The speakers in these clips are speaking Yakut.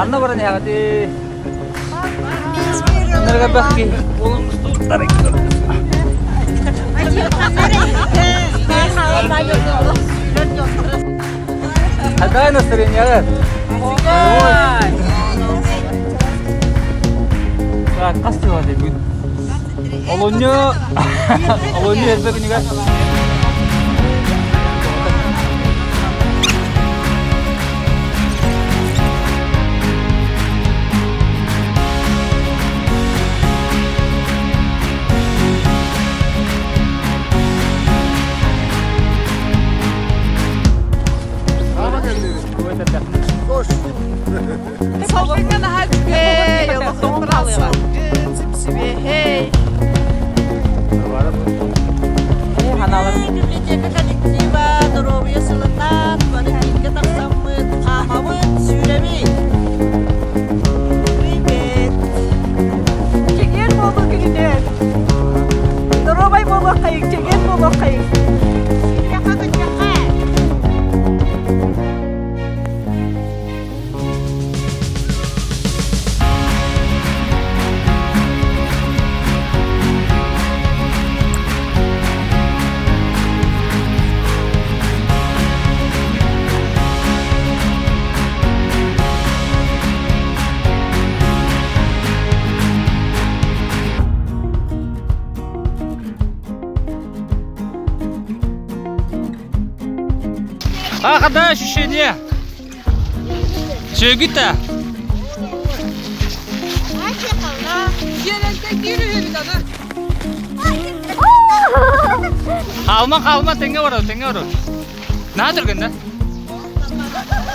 Ханна баран иһэҕитий? Аннарга бэхки Какая настроение? Так, хас тыла бүгүн? Олунньу олунньу элбэ күнүгэр Библиотека коллектива доруобуйа сылынан бары бииргэ тахсаммыт хаамабыт, сүүрэбит. Привет! Чэгиэн буолуу күнүнэн! Доруобай буолуоххайыҥ, чэгиэн буолуоххайыҥ! Сүрэххэ күннэххэ! А, когда ощущение? Сүөгүтэ. Хаалма, хаалма, тэҥҥэ барабыт, тэҥҥэ барабыт. Наһаа түргэн да?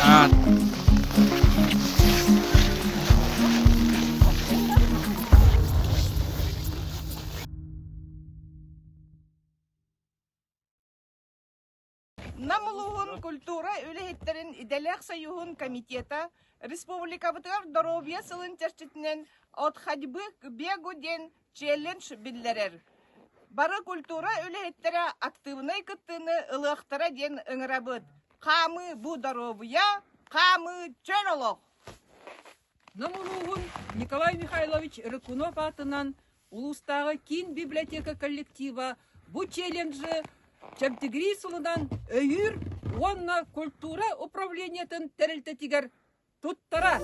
А. Нам улууһун культура үлэһиттэрин идэлээх союһун комитета республикабытыгар доруобуйа сылын чэрчитинэн «От ходьбы к бегу» диэн челлендж биллэрэр. Бары культура үлэһиттэрэ актыыбынай кыттыыны ылыахтара диэн ыҥырабыт. Хаамыы бу доруобуйа, хаамыы чөл олох! Нам улууһун Николай Михайлович Рыкунов аатынан улуустааҕы киин библиотека коллектива бу челленджи Чэбдигирии сылынан өйүүр уонна культура управлениетын тэрилтэтигэр туттара.